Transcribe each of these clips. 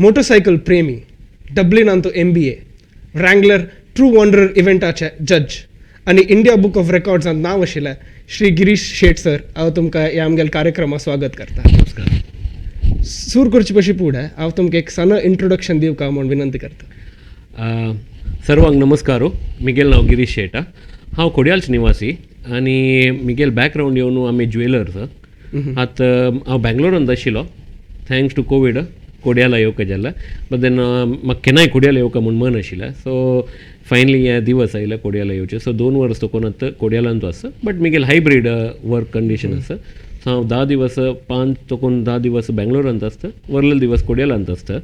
Motorcycle प्रेमी, डब्लिनांतु MBA, Wrangler true wanderer इव्हेंटाचे जज आनी इंडिया बुक ऑफ रेकॉर्ड्सांत नांव आशिल्ले श्री गिरीश शेट सर, हांव तुमकां ह्या आमगेल्या कार्यक्रमाक स्वागत करता. नमस्कार. सुरू करचे पशी फुडें हांव तुमकां एक सण इंट्रोडक्शन दिवका म्हूण विनंती करता. सर्वांक नमस्कार. मिगेल नांव गिरीश शेट. हांव कोडियालच निवासी आनी मिगेल बॅकग्रावंड येवन आमी ज्वेलर्स. आतां हांव बँगलोरांत आशिल्लो. Thanks to Covid कोडियाला येवका जालें. बट then म्हाका केन्नाय कोडियाला येवका म्हूण मन आशिल्लें. सो फायनली हे दिवस आयले कोडियाला येवचे. सो 2 वर्स तोकोन आतां कोडियालांत आसा, but Miguel hybrid work condition आसा. सो हांव 10 दिवस, 5 तोकोन 10 दिवस बँगलोरांत आसता, वरलेले दिवस कोडियालांत आसता.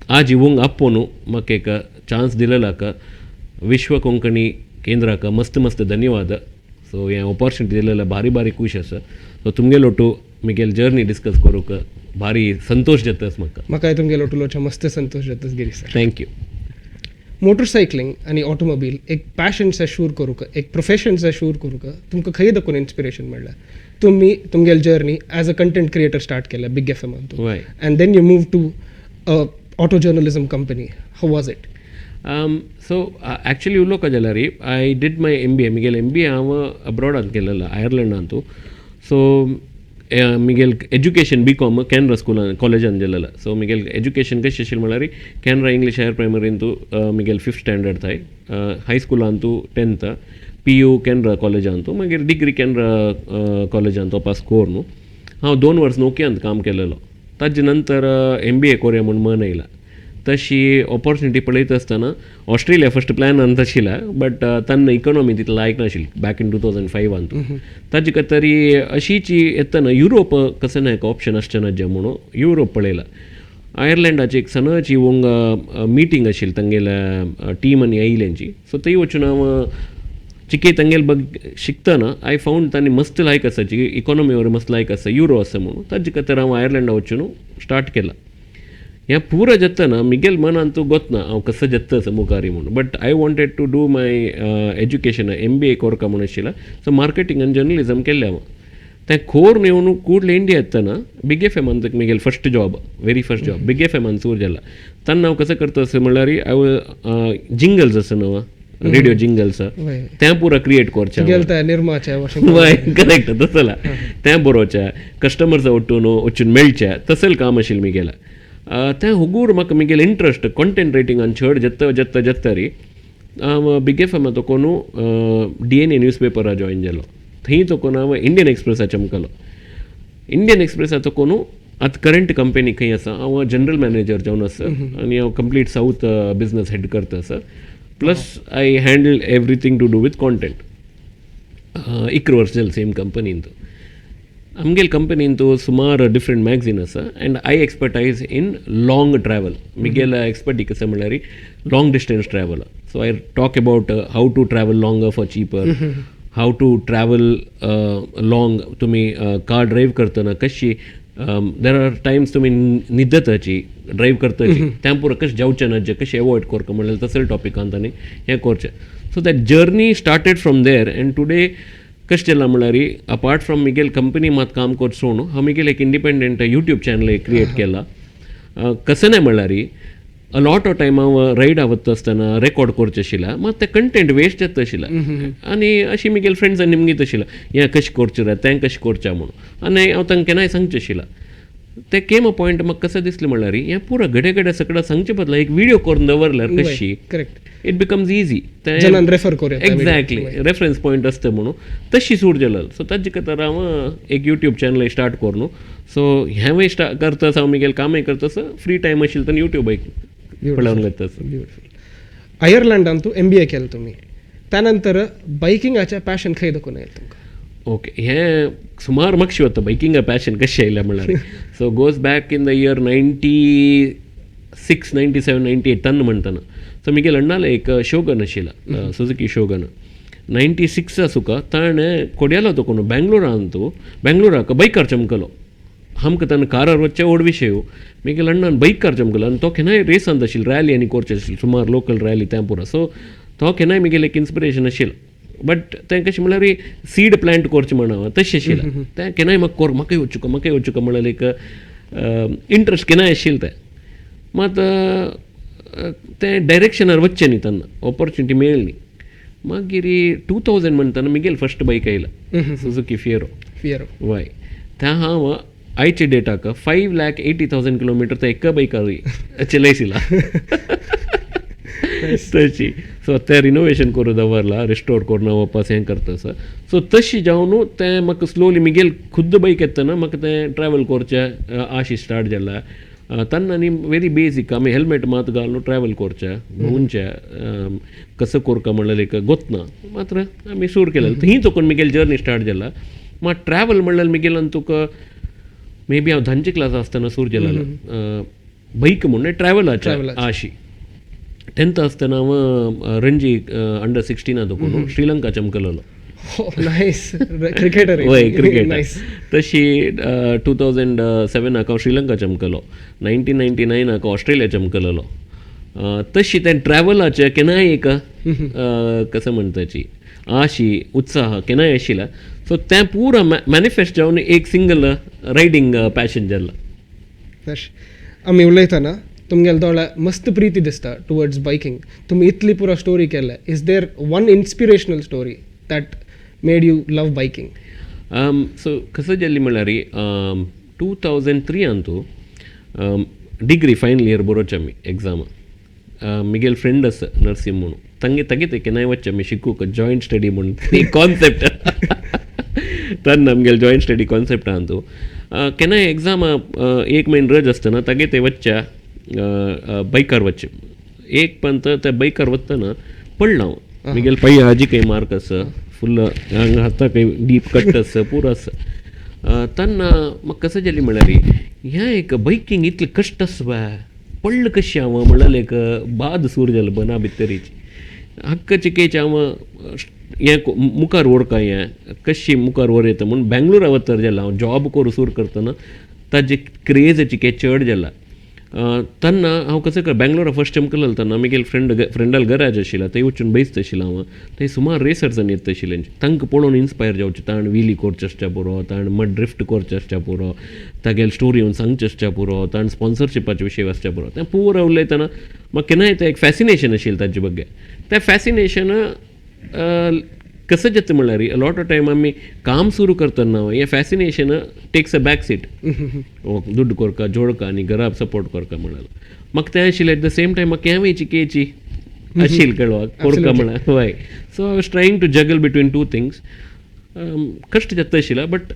आज येवंक आपोवन म्हाका एक चान्स दिलेलाक विश्व कोंकणी केंद्राक मस्त मस्त धन्यवाद. सो हें ऑपॉर्च्युनिटी दिलेलं भारी भारी खूश आसा. सो तुमगेलो मिगेल जर्नी डिस्कस करूंक भारी संतोश जाता म्हाका. म्हाकाय तुमगेलो उलोवच्या मस्त संतोश जाता, Girish sir. Thank you. Motorcycling आनी ऑटोमोबील एक पॅशन से शूर करूंक, एक प्रोफेशन से शूर करूंक तुमकां खंय दाखोवन इन्स्पिरेशन मेळ्ळें? तुमी तुमगेली journey as a content creator start केल्या बिग एफ एमान and then you move to auto journalism company. How was it? So actually उलोवका जाल्यार, I did my MBA. मिगेल एमबीए हांव अब्रॉडांत केलेलो, आयर्लंडांतू. सो मिगेल एज्युकेशन बी कॉम कॅनरा स्कुलान कॉलेजान जालेलो. सो मिगेल एज्युकेशन कशें आशिल्लें म्हळ्यार, कॅनरा इंग्लीश हायर प्रायमरींतू मिगेल फिफ्थ स्टँडर्ड थंय, हायस्कुलांतू टेंथ, पीयू कॅनरा कॉलेजांतू, मागीर डिग्री कॅनरा कॉलेजांत पास करून हांव 2 वर्स नोकियांत काम केलेलो. ताजे नंतर एमबीए कोरया म्हूण मन येयला. तशी ऑपॉर्च्युनिटी पळयत आसतना ऑस्ट्रेलिया फर्स्ट प्लॅनान आशिल्ला, बट तेन्ना इकॉनॉमी तितली लायक नाशिल्ली बॅक इन 2005आंत. ताजे खातीर अशीच येतना युरोप कसं ना एक ऑप्शन आसचें ना जे म्हणून युरोप पळयला. आयर्लंडाची एक सणाची वोंग मिटींग आशिल्ली, तांगेल्या टीम आनी आयिल्ल्यांची. सो थंय वचून हांव चिके तांगेले बग शिकतना I found तांणी मस्त लायक आसा, इकॉनॉमी वर मस्त लायक आसा, युरो आसा म्हणून. ताजे खातीर हांव आयर्लंडा वचून स्टार्ट केला. हें पुरो जातना मिगेल मनांत गोतना हांव कसो जाता मुखारी म्हणून, but I wanted to do my education. MBA कोरका म्हणून आशिल्लें. सो मार्केटींग आनी जर्नलिजम केल्लें हांव. तें कोरून येवन कूडले इंडिया येतना बिग एफ एमान Miguel first job, very first job big F एमान सूर जाला. तेन्ना हांव कसो करता अशें म्हणल्यार, हांव जिंगल्स आसा न्हू, रेडिओ जिंगल्स, तें पुरो क्रिएट करचें. तुगेले निर्माचे. वय, करेक्ट, तसला तें बरोवचें, कस्टमर्स वटून वचून मेळचें, तसलें काम आशिल्लें मिगेलें. तें हुगूर म्हाका मिगेल इंट्रस्ट कॉन्टेंट रायटिंगान चड जत्ता जत्ता जत्तरी हांव बिग एफ एमा तकोनू डीएनए न्यूज पेपरा जॉयन जालो. थंय तकोन हांव इंडियन एक्सप्रेसा चमकलो. इंडियन एक्सप्रेसा तकोनू आतां करंट कंपनी खंय आसा, हांव जनरल मॅनेजर जावन आसा आनी हांव कंप्लीट साऊथ बिजनस हेड करता आसा, plus I handle everything to do with content. 11 वर्स जालें सेम कंपनींत. आमगेले कंपनींत सुमार डिफरंट मॅगझीन आसा and I expertise in long travel. Miguel expertise कशें म्हणल्यार long distance travel. So I talk about how to travel longer for cheaper, how to travel long. तुमी कार ड्रायव्ह करतना कशी, there are times तुमी न्हिदताची drive करताची, त्या पुरो कशें जावचें ना जे कशें एवॉयड करता म्हणल्यार तसले टॉपिकान तांणी हें करचें. So that journey started from there and today कशें जालां म्हणल्यार, अपार्ट फ्रॉम मिगेल कंपनी मात काम करचो सोडून हांव मिगेल एक इंडिपेंडंट यूट्यूब चॅनल क्रिएट केला. कशें नाय म्हणल्यार, अ लॉट ऑफ टायम हांव रायड वता आसतना रेकॉर्ड करचें आशिल्लें, मात तें कंटेंट वेस्ट जाता आशिल्लें. आनी अशी मिगेल फ्रेंड्सां निमगीत आशिल्लें, हें कशें करचें रे, तें कशें करचें म्हणून. आनी हांव तांकां केन्नाय सांगचें आशिल्लें. तें केम अ पॉयंट म्हाका कशें दिसलें म्हणल्यार, हें पुरो घडे घडे सगळें सांगचे बदला एक व्हिडिओ करून दवरल्यार कशी it becomes easy. जनान refer करूं येता. एक्झॅक्टली, रेफरन्स पॉयंट आसता म्हणून तशी सूट जालो. सो ताजे खातीर हांव एक यूट्यूब चॅनल स्टार्ट करून, सो हेंवूय स्टार्ट करता हांव, मिगेल कामय करता. फ्री टायम आशिल्लो तेन्ना यूट्यूब एक पळोवन घेता. ब्युटिफूल. आयर्लंडान तूं एमबीए केलें तुमी, त्या नंतर बायकिंगाचें पॅशन खंय दाखोवन आयलें तुमकां? ओके, हें सुमार मागशी वता बायकिंगा पॅशन कशें आयलें म्हणल्यार. So goes back in the year 96, 97, 98 तेन्ना म्हणटना. सो मिगेल अण्णाले एक शोगन आशिल्ला, सुजुकी शोगन. 96 आसूका ताणें कोड्यालो तो कोण बँगलोरांत, बँगलोराक बायकार चमकलो. आमकां तेन्ना कारार वचचें व्हड विशय. मिगेल अण्णान बायकार चमकलो आनी तो केन्नाय रेसांत आशिल्लो, रॅली आनी करचे आशिल्लो, सुमार लोकल रॅली तें पुरो. सो तो केन्नाय मिगेल एक इन्स्पिरेशन आशिल्लो. बट तें कशें म्हणल्यार सीड प्लांट करचें म्हणा तशें आशिल्लें तें. केन्नाय म्हाका कर, म्हाकाय वचुका, म्हाकाय वचुका म्हणल्यार एक इंट्रस्ट केन्नाय आशिल्लें तें. मात तें डायरेक्शनार वचचें न्ही तेन्ना ऑपॉर्च्युनिटी मेळ्ळी न्ही. मागीर 2000 म्हणटाना मिगेल फर्स्ट बायक आयला, सुझुकी फियरो. फियरो. वय, त्या हांव आयच्या डेटाक 5,80,000 किलोमिटर त्या एका बायकार चलयशिला तशी. सो तें रिनोवेशन करून दवरला, रिस्टोर करून वापस हें करता आसा. सो तशी जावन तें म्हाका स्लोली मिगेल खुद्द बायक येतना म्हाका तें ट्रॅवल करचें आशी स्टार्ट जाला. तेन्ना न्ही व्हेरी बेजीक आमी हेल्मेट मात घालून ट्रॅवल करचें, भोंवचें, कसो करका म्हणल्यार एक गोतना मात्र आमी सूर केलें. ही चोकून मिगेल जर्नी स्टार्ट जाला. मात ट्रॅवल म्हणल्यार मिगेलान तुका मे बी हांव धांचे क्लास आसतना सूर केलेलो बैक म्हणून ट्रॅवलाच्या आशी. 10th आसतना हांव रणजी अंडर 16 दोकून श्रीलंका चमकलेलो. Nice, cricketer. वय, क्रिकेट. तशी 2007 हांव श्रीलंका चमकलो, 1999 हांव ऑस्ट्रेलिया चमकलेलो. तशी तें ट्रॅवलाचें केन्नाय एक कसं म्हणटाची आशी उत्साह केन्नाय आशिल्ला. सो तें पुरा मॅनिफेस्ट जावन एक सिंगल रायडींग पॅशन जाला. आमी उलयतना तुमगेले दोळ्या मस्त प्रीती दिसता टुवर्ड्स बायकिंग. तुमी इतली पुरा स्टोरी केल्या, is there one inspirational story that made you love biking? So कसं जाल्ली म्हणल्यार 2003 तूं डिग्री फायनल इयर बरोवचे आमी एग्जाम. मिगेल फ्रेंड आसा नरसिंह म्हणून, तांगे तागेते केन्नाय वचचे आमी शिकूंक जॉयंट स्टडी म्हणून कॉन्सेप्ट. तेन्ना आमगेले जॉयंट स्टडी कॉन्सेप्ट आहा तूं केन्नाय एग्जाम एक म्हयनो रज आसतना तागे ते वचच्या बायकार वचचे. एक पंत त्या बायकार वतना पडला हांव, मिगेल पांय आजी काही मार्क आसा, फुल्ल हांगा हाता काही डीप कट आसा, पुरो आसा. तेन्ना म्हाका कसं जालें म्हणल्यार हें एक बायकींग इतलें कश्ट आसा, पडलें कशें हांव म्हणल्यार एक बाद सूर जालो बना भितरीची हक्क चिकेचे हांव हें मुखार व्हरका, हें कशी मुखार व्हर येता म्हूण बेंगलोरा वतर जाला. हांव जॉब करूं सूर करतना ताजे क्रेज चिके चड जाला. तेन्ना हांव कसं कर बेंगलोरा फर्स्ट चमकलेलो तेन्ना मिगेल फ्रेंडाल गराज आशिल्ला, थंय वचून बैसत आशिल्लो हांव. थंय सुमार रेसर्सान येता आशिल्ले, तांकां पळोवन इन्स्पायर जावचें. ताण विली करचें आसच्या पुरो, ताण मड ड्रिफ्ट करचें आसच्या पुरो, तागेले स्टोरी येवन सांगचें आसच्या पुरो, ताण स्पॉन्सरशिपाचे विशय आसच्या पुरो. तें पुरो उलयतना म्हाका केन्नाय तें एक फॅसिनेशन आशिल्लें ताजे बग्गे. तें फॅसिनेशन कसं जाता म्हणल्यार लॉट ऑफ टायम आमी काम सुरू करतना हें fascination takes a back seat. दुड्ड कोरका जोडका आनी घरा सपोर्ट कोरका म्हणल्यार म्हाका तें आशिल्लें. एट the same time म्हाका हेंवूय चिकेची आशिल्लें कळवाक कोरका म्हळ्यार हय. So I was trying to juggle between two things. कश्ट जाता आशिल्लें बट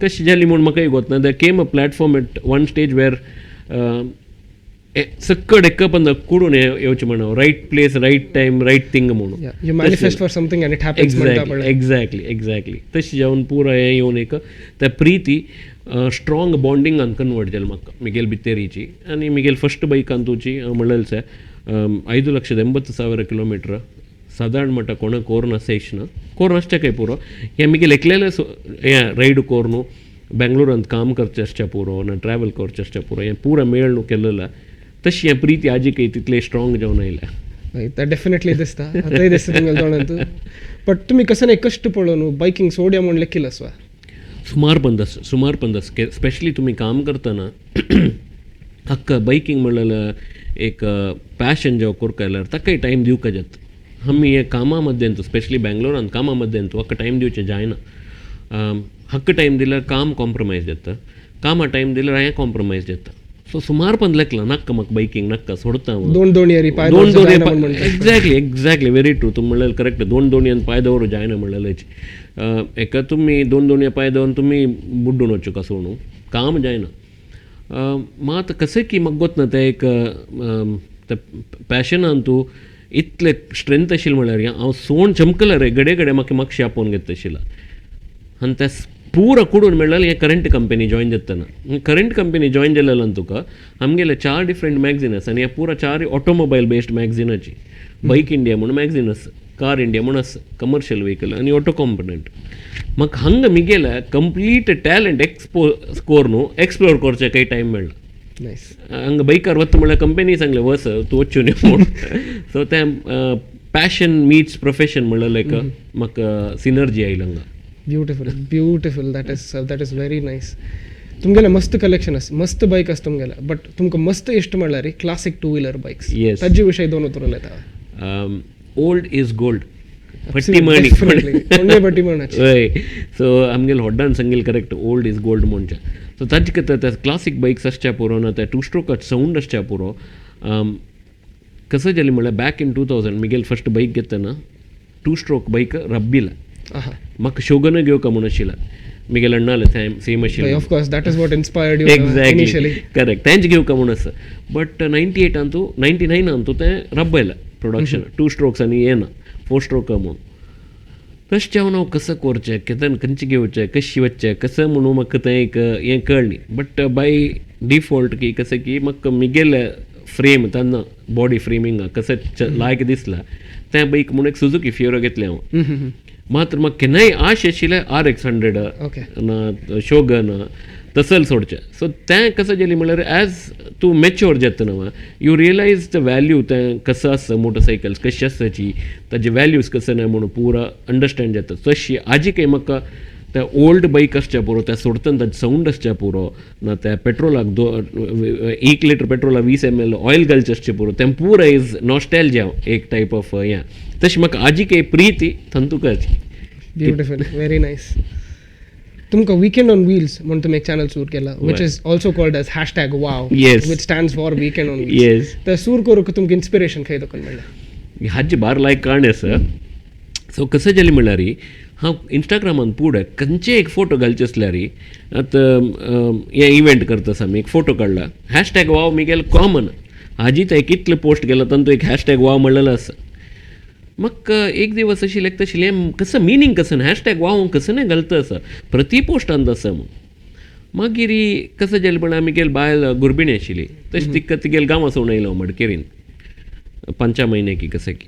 कशें जाली म्हूण म्हाकाय गोत ना. There came a platform at one stage where सक्कड एका पंद कुडून येवचें म्हणून right place right time right thing म्हणून. You manifest for something and it happens. Exactly exactly exactly तशें जावन पुरो हें येवन एक त्या प्रिती स्ट्रॉंग बॉन्डिंगान कन्वर्ट जालें म्हाका मिगेल भितरीची. आनी मिगेल फर्स्ट बायकान तुची म्हणलें 5,80,000 किलोमिटर सादारण म्हणटा कोणा कोर आसना कोर आसचें काय पुरो. हें मिगेल एकलेलें हें रायड कोर बेंगलोरांत काम करचें आसचें पुरो ना ट्रॅवल करचें आसचें पुरो, हें पुरो मेळ केलें. तशी हें प्रीती आजी काही तितलें स्ट्रॉंग जावन आयल्या. डेफिनेटली दिसता, आतांय दिसता तुमगेल्या दोळ्यांत. बट तुमी कसं नाही कश्ट पळोवन बायकिंग सोड्या म्हूण लेखील आसवा? सुमार पंदस, सुमार पंदस. स्पेशली तुमी काम करतना हक्क बायकिंग म्हणलें एक पॅशन जेव्हा कोरका जाल्यार ताकाय टायम दिवका जाता. आमी हे कामा मध्यंतू स्पेशली बेंगलोरांत कामा मध्यंतू हक्क टायम दिवचें जायना. हक्क टायम दिल्यार काम कॉम्प्रोमायज जाता, कामा टायम दिल्यार हें कॉम्प्रोमायज जाता. सो सुमार पण लेखला नाक्का म्हाका बायकिंग नाक्का सोडता हांव. दोन दोन इयरी पांय दोन दोन. Exactly exactly very true. तुमी म्हणलें करेक्ट. दोन दोन पांय दवरू जायना म्हणलेलेच. एका तुमी दोन दोन पांय दवरून तुमी बुड्डून वचूं कसो न्हू, काम जायना. मात कशें की म्हाका गोत ना तें एक तें पॅशनान तूं इतलें स्ट्रेंथ आशिल्लें म्हणल्यार हांव सोण चमकलें रे घडये घडये म्हाका मातशें आपोवन घेता आशिल्लें. आनी तें पुरो कुडून म्हणल्यार हें करंट कंपनी जॉयन जातना, करंट कंपनी जॉयन जालेल्यान तुका आमगेले 4 डिफरंट मॅगझीन आसा आनी हे पुरो 4 ऑटोमोबायल बेस्ड मॅगझिनाची. बायक इंडिया म्हूण मॅगझीन आसा, कार इंडिया म्हूण आसा, कमर्शियल व्हेकल आनी ऑटो कॉम्पोनंट. म्हाका हांगा मिगेले कंप्लीट टॅलंट एक्सपो स्कोर न्हू एक्सप्लोर करचें काही टायम मेळ्ळा. हांगा बायकार वता म्हणल्यार कंपनी सांगलें वच तूं वच्चू न्ही म्हूण. सो तें पॅशन मीट्स प्रोफेशन म्हणलें एक म्हाका सिनर्जी आयली हांगा. Beautiful, beautiful. That is very nice. तुमगेले मस्त कलेक्शन आस, मस्त बायक आस तुमगेले, बट तुमकां मस्त इश्ट म्हणल्यार क्लासिक टू व्हीलर बायक्स. ताजे विशय दोन उतरां उलयता. ओल्ड is gold, पट्टी म्हणी. पट्टी म्हणाची. हय, सो आमगेले होड्डान सांगील करेक्ट, ओल्ड is gold म्हणचे. सो ताजे कथा त्या क्लासीक बायक्स आसच्या पुरो ना त्या टू स्ट्रोकाच सावंड आसच्या पुरो. कसं जालें म्हणल्यार बॅक इन 2000 मिगेल फर्स्ट बायक घेतना टू स्ट्रोक बायक रब्बीला म्हाका शोगन घेवका म्हूण आशिल्ला. मिगेल अण्णाले सेम आशिल्लें. Of course that is what inspired you initially. Correct, तेंच घेवका म्हूण आसा. बट 98 तूं 99 तूं तें रब्बयलां प्रोडक्शन टू स्ट्रोक्स आनी येना फोर स्ट्रोक म्हूण. तशें हांव कसं करचें, केदन खंयचें घेवचें, कशी वचचें कसं म्हणून म्हाका तें एक हें कळ्ळें. बट बाय डिफॉल्ट की कसं की म्हाका मिगेले फ्रेम तेन्ना बॉडी फ्रेमिंगा कसं लायक दिसला तें बायक म्हणून एक सुजुकी फियोरो घेतलें हांव. मात्र म्हाका केन्नाय आश आशिल्लें RX 100 ना शोगन तसल सोडचें. सो तें कसं जालें म्हणल्यार एज तूं मॅच्योर जाता न्हू you realise the value, तें कसं आसता मोटरसायकल्स कशी आसताची ताजे वॅल्यूज कसं ना म्हणून पुरा अंडरस्टँड जाता. तशी आजी काय म्हाका त्या ओल्ड बायक आसच्या पुरो, त्या सोडतना ताजें सावंड आसच्या पुरो ना त्या पेट्रोलाक 1 लिटर पेट्रोलाक 20 ml oil घालचें आसचें पुरो, तें पुरा is nostalgia एक टायप ऑफ हें. तशी म्हाका आजी काय प्रिती तंतुकाची. Beautiful, very nice. तुमकां विकेंड ऑन व्हील्स म्हूण तुमी एक चॅनल सूर केला, which is also called as hashtag wow, which stands for weekend on wheels. तर सूर करूंक तुमकां इन्स्पिरेशन खंय दखून मेळ्ळें? हाजी बार लायक काणी आसा. सो कसं जालें म्हणल्यार हांव इंस्टाग्रामान पुढे खंयचे एक फोटो घालचे आसल्यार आतां हें इव्हेंट करता आसा आमी एक फोटो काडला हॅशटॅग वाव मिगेल कॉमन हाजी ते कितले पोस्ट केला तांतूं एक हॅशटॅग वाव म्हणलेलो आसा. म्हाका एक दिवस अशी लेखता आशिल्लें कसं मिनींग कसं हॅशटॅग वाव कसं नाही घालता आसा प्रति पोस्टांत आसा म्हूण. मागीर कसं जालें म्हळ्यार आमगेल बायल गुरबिणी आशिल्ली तशें तिका तिगेल गांवां सोडून येयलो मडकेरीन 5 म्हयने की कसं की.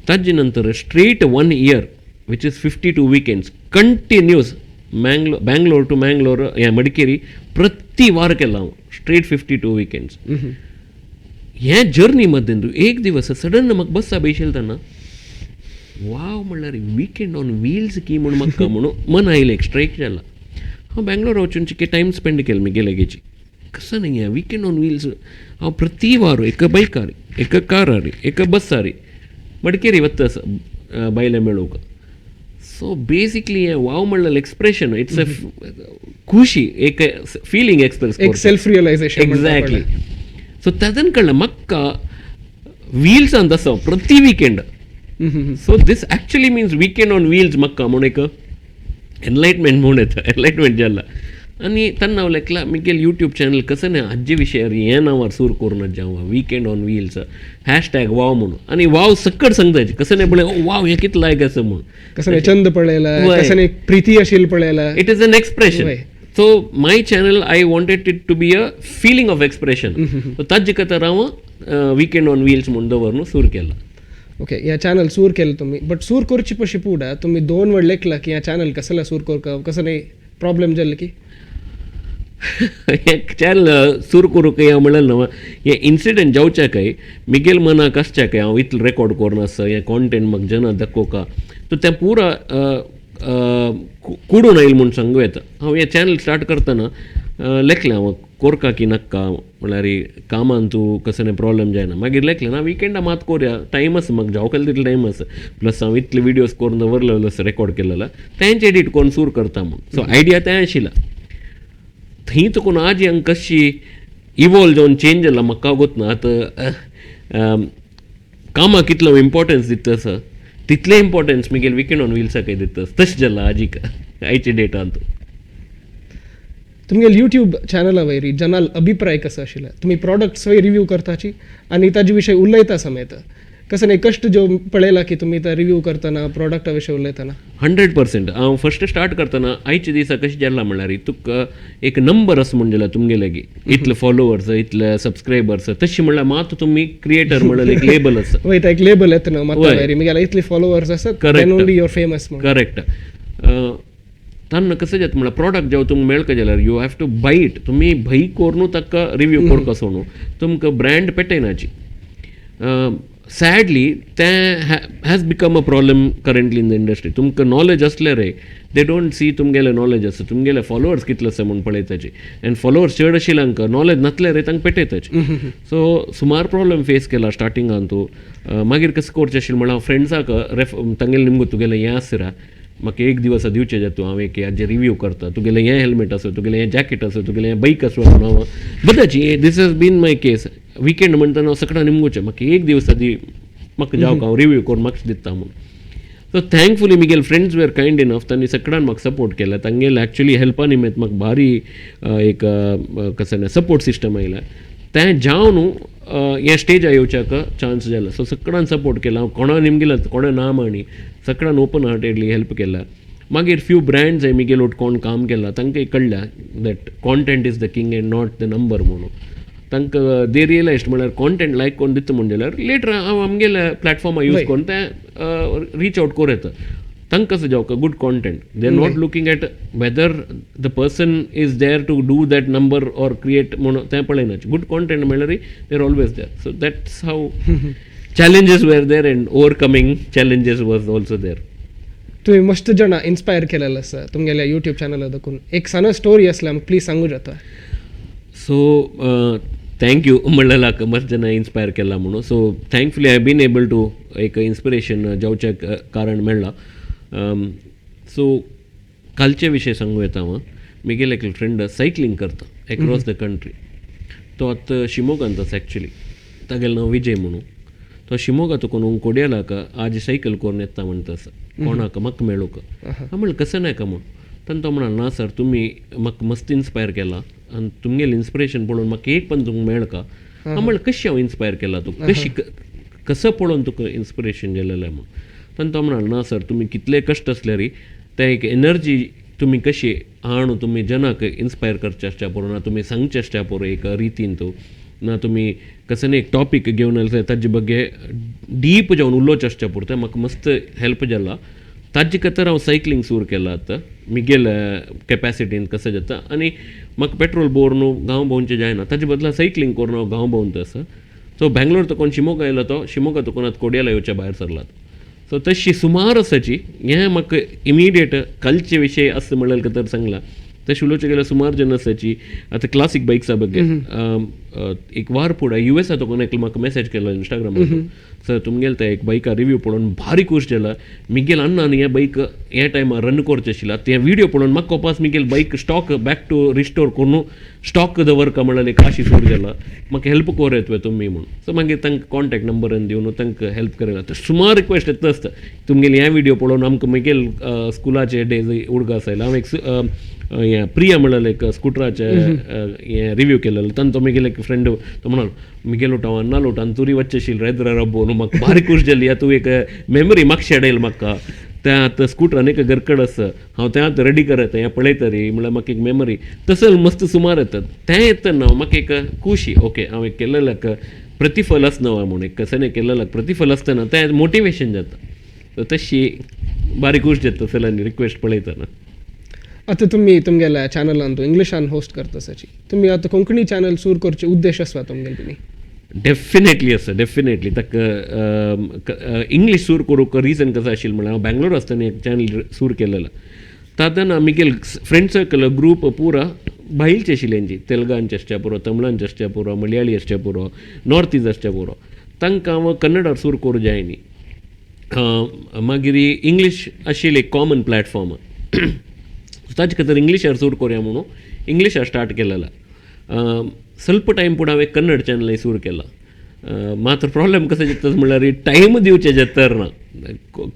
ताजे नंतर straight 1 year which is 52 weekends continuous Bangalore to Mangalore हें मडकेरी प्रति वार केला हांव स्ट्रेट 52 विकेंड्स. हे जर्नी मध्यें तूं एक दिवस सडन म्हाका बस्सा बैशिल्लें तेन्ना वाव म्हणल्यार विकेंड ऑन व्हील्स की म्हूण म्हाका म्हणून मन आयलें एक स्ट्रायक जाला. हांव बेंगलोर वचून चिके टायम स्पेंड केलो म्हगेले गेची कसं न्ही विकेंड ऑन व्हील्स हांव प्रति वार एका बायकार एका कारार एका बस्सार मडकेरी वता बायले मेळूंक. सो बेसिकली हें वाव म्हणलें एक्सप्रेशन it's a खुशी एक फिलींग एक्सप्रेस एक सेल्फ रियलायझेशन. एक्झॅक्टली. सो ताजन कळ्ळें म्हाका व्हील्सान आसा प्रति weekend. So this actually means weekend on wheels म्हाका म्हूण एक एनलायटमेंट म्हूण येता, एनलायटमेंट जाला. आनी तेन्ना हांव लेखला मिगेल यूट्यूब चॅनल कसं न्ही हाजे विशयार हें नांवार सूर करून हांव weekend on wheels hashtag wow म्हणून. आनी वाव सक्कड सांगता कसं न्ही पळय वाव हें कितलें लायक आसा म्हणून, कसं न्ही चंद पळयला, कसं न्ही प्रिती अशील पळयला. It is an expression. So my channel I wanted it to be a feeling of expression. So ताजे खातीर हांव विकेंड ऑन व्हील्स म्हूण दवरून सूर केला. ओके, ह्या चॅनल सूर केलं तुम्ही, बट सूर करची पशी पुढे तुम्ही 2 वेळ लेखला की ह्या चॅनल कसला सूर करका कसं नाही प्रॉब्लेम जाले की चॅनल सूर करूंक हांव म्हणलें न्हू हें इन्सिडंट जावच्या काय मिगेल मनाक आसच्या काय हांव इतलें रेकॉर्ड करून आसा हें कॉन्टेंट म्हाका जना दाखोवका सो तें पुरा कुडून आयलें म्हूण सांगूं येता. हांव हें चॅनल स्टार्ट करतना लेखलें हांव कोरका की नाक्का म्हणल्यार कामान तूं कसं प्रॉब्लेम जायना. मागीर लेखलें ना विकेंडा मात कोरया टायम आसा म्हाका जावं केलें तितलो टायम आसा प्लस हांव इतले विडियोज करून दवरलेलो आसा रेकॉर्ड केलेलो तेंच एडीट करून सूर करता म्हूण. सो आयडिया तें आशिल्ला. थंय चुकून आज हांगा कशी इवॉल्व जावन चेंज जाला म्हाका गोत ना. आतां कामाक कितलो इम्पॉर्टन्स दिता आसा तितलें इम्पॉर्टन्स मिगेल विकेंड ऑन व्हील्साकय दिता तशें जाला आजीक आयच्या डेटांत. तुमगेल यूट्यूब चॅनला वयर जनाल अभिप्राय कसो आशिल्लो? तुमी प्रॉडक्ट्स रिव्यू करताची आनी ताजे विशय उलयता समेत कसं न्ही कश्ट जो पळयला की तुमी ते रिव्यू करतना प्रॉडक्टा विशय उलयतना? 100%. हांव फर्स्ट स्टार्ट करतना आयच्या दिसा कशें जाला म्हणल्यार तुका एक नंबर आसा म्हूण जाला तुमगे लागीं इतले फॉलोवर्स इतले सबस्क्रायबर्स तशें म्हणल्यार मात तुमी क्रिएटर म्हणल्यार एक लेबल आसा. वय एक लेबल येता न्हू मात वयर मिगेला इतले फॉलोवर्स आसात then only you are famous. Correct. तेन्ना कसं जाता म्हणल्यार प्रॉडक्ट जेन्ना तुमकां मेळका जाल्यार you have to buy it. तुमी भंय करून ताका रिव्यू करका सोडून तुमकां ब्रँड पेटयनाची. सॅडली तें has become a problem currently in the industry. तुमकां नॉलेज आसल्यार They don't see तुमगेलें नॉलेज आसा, तुमगेले फॉलोअर्स कितले आसा म्हूण पळयताची. आनी फॉलोअर्स चड आशिल्ले आमकां नॉलेज नासल्यार तांकां पेटयताची. सो सुमार प्रॉब्लम फेस केला स्टार्टिंगान तूं. मागीर कसं करचें आशिल्लें म्हणल्यार हांव फ्रेंड्साक रेफ तांगेलें निमगो तुगेलें हें आसरा, म्हाका एक दिवस दिवचें जातू, हांव एक हाजेर रिव्यू करता, तुगेलें हें हेल्मेट आसा, तुगेलें हें जॅकेट आसा, तुगेलें हें बायक आसा म्हणून हांव बद्दाची. This has been my case. Weekend म्हणटा हांव सगळ्यां निमगोचें, म्हाका एक दिवस दी, म्हाका जावंक हांव रिव्यू करून म्हाका दिता म्हणून. So thankfully Miguel friends were kind enough, तांणी सगळ्यान म्हाका सपोर्ट केला. तांगेले एक्चुली हेल्पा निमित्त म्हाका भारी एक कसं सपोर्ट सिस्टम आयला. तें जावन न्हू हे स्टेजार येवच्याक चान्स जाला. सो सगळ्यान सपोर्ट केला. हांव कोणा निमगेला, कोणा ना माणी, सगळ्यान ओपन हार्टेडली हेल्प केला. मागीर फ्यू ब्रँड्स मिगेल ओट कोण काम केला, तांकां कळ्ळा that content is the king and not the number म्हणून. तांकां दे रियलायज म्हळ्यार कॉन्टेंट लायक कोण दिता म्हण जाल्यार लेटर हांव आमगेले प्लॅटफॉर्मार यूज करून तें रिच आउट करूं येता. तांकां कसं जावका good content, they are not looking at whether the person is there to do that number or create म्हणून तें पळयना. गुड कॉन्टेंट म्हणल्यार they are always there. So that's how challenges were there and overcoming challenges was also there. तुम्ही मस्त जण inspire केलेलं आसा तुमगेल्या यूट्यूब चॅनला दाखून. एक सान स्टोरी असल्या आमकां प्लीज सांगू जाता? सो thank you म्हणलें मस्त जण इन्स्पायर केला म्हणून. So thankfully I been able to एक इन्स्पिरेशन जावचें कारण मेळ्ळां. सो कालचे विशय सांगू येता हांव. मिगेल एक फ्रेंड सायकलींग करता एक्रॉस the country. तो आतां शिमोगांत आसा एक्चुली, तागेलें नांव विजय म्हणून. तो शिमोगा तुका कोडियालाक आज सायकल करून येता म्हणटा आसा, कोणाक म्हाका मेळूंक. हांव म्हणलें कसं नाका म्हूण. तेन्ना तो म्हणालो, ना सर, तुमी म्हाका मस्त इन्स्पायर केला आनी तुमगेलें इन्स्पिरेशन पळोवन म्हाका एक पण तुमकां मेळका. हांव म्हणलें कशी हांव इन्स्पायर केला तुका, कशी कसं पळोवन तुका इन्स्पिरेशन जालेलें म्हूण. तेन्ना तो म्हणालो, ना सर, तुमी कितले कश्ट आसल्यार ते एक एनर्जी तुमी कशी हाणू, तुमी जनाक इन्स्पायर करचे आसच्या पुरो, ना तुमी सांगचे आसच्या पुरो एक रितीन तूं, ना तुमी कसं न्ही एक टॉपीक घेवन आयले ताजे ಬಗ್ಗೆ डीप जावन उलोवचें आसच्या पुरो, तें म्हाका मस्त हेल्प जाला. ताजे खातीर हांव सायकलींग सुरू केलां आतां मिगेल कॅपॅसिटीन कसं जाता. आनी म्हाका पेट्रोल भरून न्हू गांव भोंवचें जायना, ताजे बदला सायकलींग करून हांव गांव भोंवता आसा. सो बँगलोर तकून शिमोगा आयलो तो, शिमोगा तकून आतां कोडियाला येवच्या भायर सरला. सो तशी सुमार आसाची. हें म्हाका इमिडिएट कालचे विशय आसा म्हणल्यार तर सांगला. तशें उलोवचें गेल्यार सुमार जन आसाची. आतां क्लासीक बायक्सा ಬಗ್ಗೆ एक वार फुडें युएसा तकून एकलो म्हाका मॅसेज केलो इंस्टाग्रामार, सर तुमगेले ते एक बायका रिव्यू पळोवन भारी खूश जाला. मिगेल अण्णान हें बायक हे टायमार रन करचें आशिल्लें, आतां हें व्हिडियो पळोवन म्हाका कोपास मिगेल bike stock back to restore करून स्टॉक दवरका म्हणल्यार एक आशी सुरू जाला, म्हाका हेल्प कोर येतवे तुमी म्हूण. सो मागीर तांकां कॉन्टॅक्ट नंबर दिवन तांकां हेल्प केला. तर सुमार रिक्वेस्ट येता आसता, तुमगेले हे व्हिडियो पळोवन आमकां मिगेल स्कुलाचे डेज उडगास आयला. हांव एक हें प्रिया म्हणलें एक स्कुटराचें हें रिव्यू केलेलो, तांचो मिगेल एक फ्रेंड तो म्हणालो, मिगेल उठ हांव अन्ना लोट आनी तुरी वच्चे आशिल्लें रेद्र रब्बो न्हू, म्हाका भारी खूश जाली. तूं एक मेमरी म्हाका शेडयल. म्हाका त्या आतां स्कुटर आनी एक घरकड आसा, हांव तें आतां रेडी करता, हें पळयता रे म्हणल्यार म्हाका एक मेमरी तसो मस्त सुमार येता. तें येतना म्हाका एक खुशी, ओके हांव एक केलेल्याक प्रतिफल आसना म्हूण, एक कसं केलेल्याक प्रतिफल आसतना तें मोटिवेशन जाता. तशी बारीक खूश जाता सगळ्यांनी रिक्वेस्ट पळयतना. आतां तुमी तुमगेल्या चॅनलान तूं इंग्लिशान होस्ट करता सची, तुमी आतां कोंकणी चॅनल सुरू करचे उद्देश आसता तुमगेले तुमी? डेफिनेटली आसा, डेफिनेटली. ताका इंग्लीश सूर करूंक रिजन कसं आशिल्लें म्हणल्यार हांव बँगलोर आसतना एक चॅनल सूर केलेलो. तातूंत मिगेल फ्रेंड सर्कल ग्रूप पुरा भायलचे आशिल्ले, तेलुगांचे आसच्या पुरो, तमिळांचे आसच्या पुरो, मलयाळी आसच्या पुरो, नॉर्थ इस्ट आसच्या पुरो. तांकां हांव कन्नडार सूर करूं जाय न्ही. मागीर इंग्लीश आशिल्ली एक कॉमन प्लॅटफॉर्म, ताजे खातीर इंग्लिशार सूर करुया म्हणून इंग्लिशार स्टार्ट केलेला. ಸ್ವಲ್ಪ टायम फुडें हांवें कन्नड चॅनलय सुरू केला. मात्र प्रॉब्लेम कसो जाता म्हणल्यार टायम दिवचें जातर ना.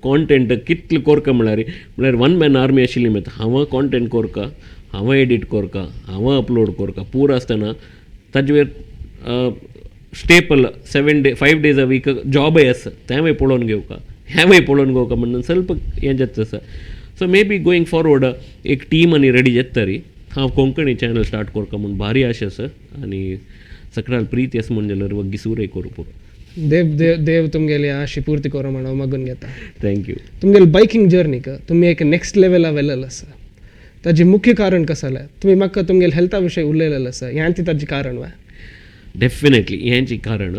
कॉन्टेंट कितले कोरका म्हणल्यार म्हणल्यार वन मॅन आर्मी आशिल्ली मत. हांव कॉन्टेंट कोरका, हांव एडिट कोरका, हांव अपलोड कोरका पूरा आसतना ताजे वयर staple 7 day 5 days a week जॉबय आसा, तेंवूय पळोवन घेवका, हेंवूय पळोवन घेवका म्हणून ಸ್ವಲ್ಪ हें जाता आसा. So may be going forward एक टीम आनी रेडी जाता तरी हांव कोंकणी चॅनल स्टार्ट करका म्हूण भारी आशा आसा. आनी सगळ्यान प्रीती आसा म्हूण जाल्यार वग्गी सुरय करूं पुरो. देव देव देव तुमगेली आशी पूर्ती करो म्हण हांव मागून घेता. Thank you. तुमगेले बायकिंग जर्नीक तुमी एक नेक्स्ट लेवला व्हेलेलें आसा, ताजें मुख्य कारण कसलें? तुमी म्हाका तुमगेले हेल्था विशय उलयलेलें आसा, हें ती ताजें कारण वा? डेफिनेटली हेंची कारण.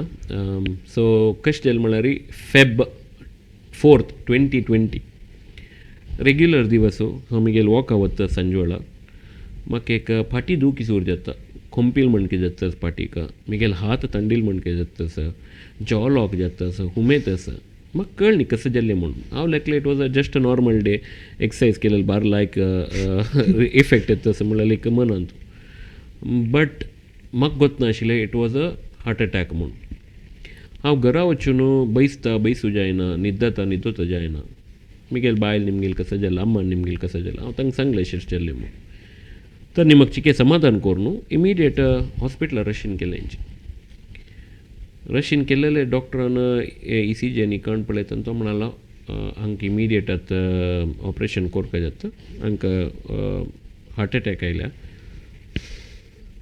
सो कशें जालें म्हणल्यार Feb 4, 2020 रेग्युलर दिवस हांव म्हगेले वॉका वता सांजवेळा. म्हाका एक फाटी दुखी सूर जाता, खोंपील म्हणके जाता फाटीक, म्हगेले हात थंडील म्हणके जाता, जॉ लॉक जाता, हुमेत आसा. म्हाका कळ न्ही कसं जाल्लें म्हणून. हांव लेखलें it was a just a normal day, exercise केलें बार लायक इफेक्ट येता असं म्हणल्यार एक मनांत. बट म्हाका गोत नाशिल्लें it was a heart attack म्हणून. हांव घरा वचून बैसता बैसू जायना, न्हिदता न्हिदोता जायना. म्हगेले बायल निमगेल कसं जालें, अम्मान निमगेल कसं जालें, हांव तांकां सांगलें अशें जाल्लें म्हणून. तर निमक चिके समाधान करून इमिडिएट हॉस्पिटलार रशीन केलें. रशीन केलेले डॉक्टरान ईसीजी आनी काण पळयता तो म्हणालो हांकां इमिडिएट आतां ऑपरेशन करपा जाता, हांकां हार्ट एटॅक आयल्या.